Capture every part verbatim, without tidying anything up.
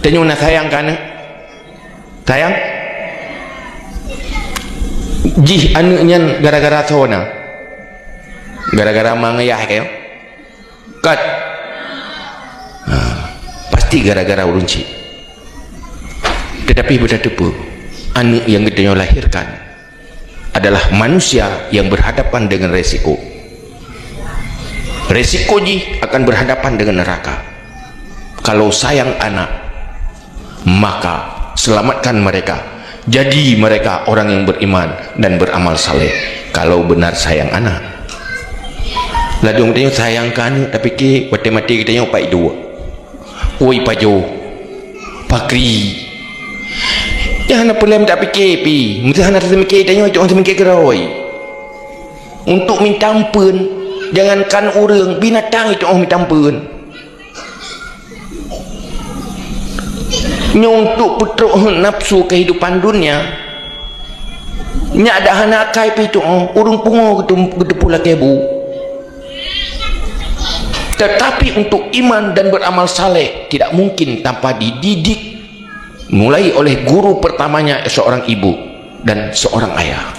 Tanyoe na sayang keu aneuk? Sayang? Jih aneuk nyan gara-gara soe na? Gara-gara ma ngon yah kayong? Kat. Ha, pasti gara-gara ureueng chik. Tetapi beutateupeue, aneuk nyang geutanyoe lahirkan adalah manusia yang berhadapan dengan resiko. Resiko jih akan berhadapan dengan neraka. Kalau sayang anak, maka selamatkan mereka. Jadi mereka orang yang beriman dan beramal saleh. Kalau benar sayang anak. Ladôm tanyoe sayang keu aneuk, tapi ke watèe maté geutanyoe pai dua. Oi pajoh, pakri. Nyang hana peureulèe tapike pi. Meuseu hana tapike, tanyoe cok tapike keurôi. Untuk minta ampeuen, jangankan ureueng, binatang itu oh minta ampeuen. Nyoe untuk peutrok nafsu kehidupan dunia. Nyak dak hana akai pi itu oh, ureueng pungo geutum-, geuteupeue lakèe bu. Tetapi untuk iman dan beramal saleh tidak mungkin tanpa dididik mulai oleh guru pertamanya seorang ibu dan seorang ayah.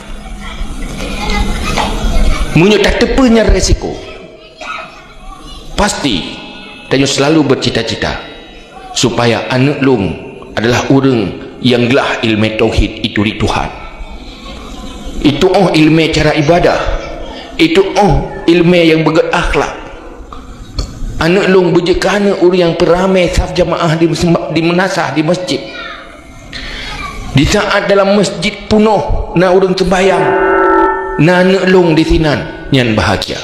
Meunyoe tateupeue nyan resiko, pasti tanyoe selalu bercita-cita supaya aneuk lôn adalah ureueng nyang glah ileumèe tauhid, ituri Tuhan. Itu oh ileumèe cara ibadah. Itu oh ileumèe nyang beugèt akhlak. Aneuk lôn beujeuet keu aneuk ureueng nyang peuramè saf jamaah di meusem-, di meunasah di masjid. Di saat dalam masjid punoh na ureueng seumbahyang, na aneuk lôn di sinan, nyan bahagia.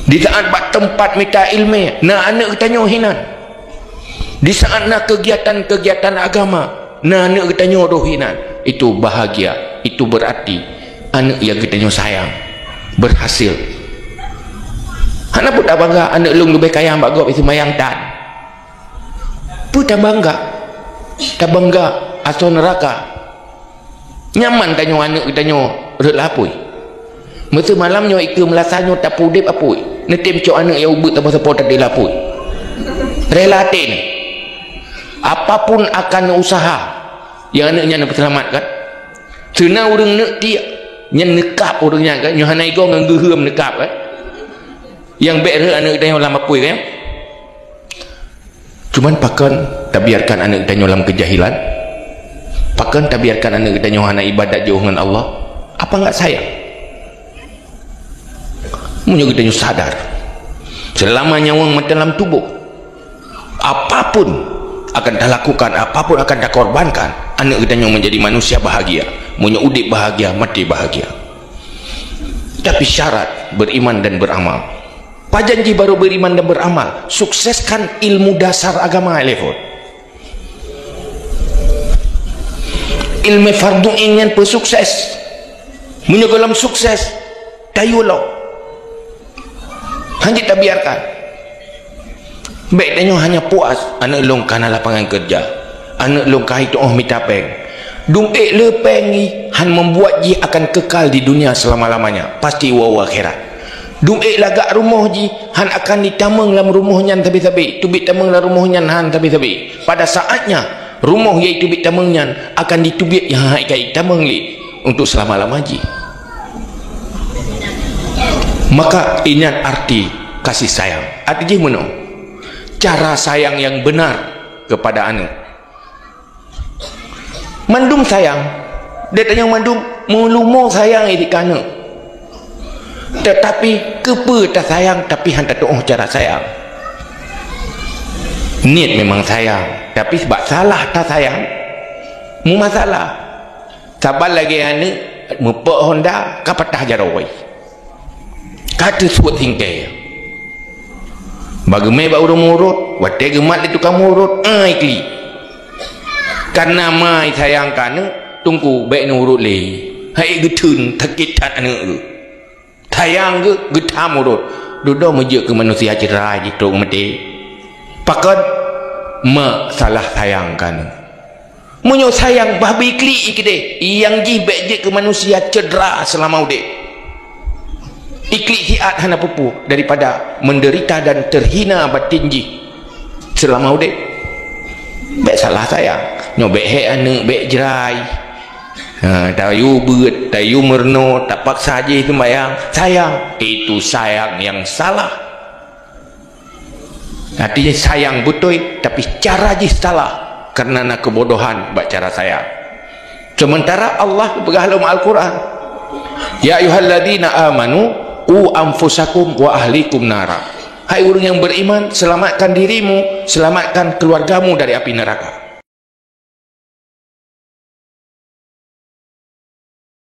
Di saat bak teumpat mita ileumèe, na aneuk geutanyoe hinan. Di saat na keugiatan-keugiatan agama, na aneuk geutanyoe roh hinan. Itu bahagia, itu berarti aneuk nyang geutanyoe sayang berhasil. Hana peue tabangga aneuk lôn leubeh kaya bak gob, iseumayang tan. Peue tabangga? Tabangga asoe neuraka. Nyaman tanyoe aneuk geutanyoe rhot lam apui. Meuseu malam nyoe ikeue meulasa nyoe tapeuudép apui. Neutem cok aneuk nyang ubit sapo-sapo tadéh lam apui. Rela até nyoe. Apapun akan usaha nyang aneuk nyan neupeuseulamat kan. Seuna ureueng neuk tiek nyan neukab ureueng nyan kan. Nyoe hana igoe ngon geuheuem neukab kan. Nyang bèk rhot aneuk geutanyoe lam apui kan. Cuman pakon tabiarkan aneuk geutanyoe lam keujahilan? Pakon tabiarkan aneuk geutanyoe hana ibadat jiôh ngon Allah? Apa nggak sayang? Meunyoe geutanyoe sadar, selama nyawöng mantong lam tuboh, apapun akan talakukan, apapun akan takorbankan, aneuk geutanyoe menjadi manusia bahagia. Meunyoe udép bahagia, maté bahagia. Tapi syarat beriman dan beramal. Pajan jih barô beriman dan beramal? Sukseskan ilmu dasar agama, Elefon. Ilmu fardu ain nyan peusukses. Meunyoe gohlom sukses, tayue lom. Hanjeuet tabiarkan. Bèk tanyoe hanya puas, aneuk lôn ka na lapangan kerja. Aneuk lôn ka itu'oh mita pèng. Dum ék le pèng nyan han membuat jih akan kekal di dunia selama-lamanya. Pasti woe-woe akhirat. Dum ék lagak rumoh jih han akan jitamong lam rumoh nyan sabe-sabe. Teubiet tamong lam rumoh nyan han sabe-sabe. Pada saatnya, rumoh nyang teubiet tamong nyan akan jiteubiet nyang han ka jitamong lé untuk selama-lama jih. Maka, ingat arti kasih sayang. Arti jih meunoe. Cara sayang yang benar kepada aneuk. Mandum sayang. Di tanyoe mandum meulumo sayang idik aneuk. Tetapi, keupeue tasayang, tapi han tatu'oh cara sayang. Niet memang sayang, tapi sebab salah tasayang, meumasalah. Saban lagèe aneuk meupok honda ka patah jaroe. Ka teusuet singkée. Bak geumé bak ureuëng meurot, watée geumat lé tukang meurot, ai klik. Kareuna ma sayang keu aneuk, teungku bék neurot lé. Hai geutheun, sakét that aneuk geuh. Sayang geuh, geutham urot. Dudoe meujeuet keu manusia cedera jih trok maté. Pakon? Ma salah sayang keu aneuk. Meunyoe sayang, bah bri klik i keudeh, nyang jih bék jeuet keu manusia cedera seulama udeb. I klik siat hana peue-peue daripada menderita dan terhina batin jih seulama udeb. Bèk salah sayang. Nyoe bèk hék aneuk, bèk jrai. Ha, tayue beuet, tayue meurunoe, tapaksa jih seumbahyang. Sayang, itu sayang yang salah. Artinya sayang beutôi, tapi cara jih salah, karena na keubodohan bak cara sayang. Sementara Allah geupeugah lam Al-Quran, "Ya ayyuhalladzina amanu, qu anfusakum wa ahlikum nara." Hai ureuëng yang beriman, selamatkan dirimu, selamatkan keluargamu dari api neraka.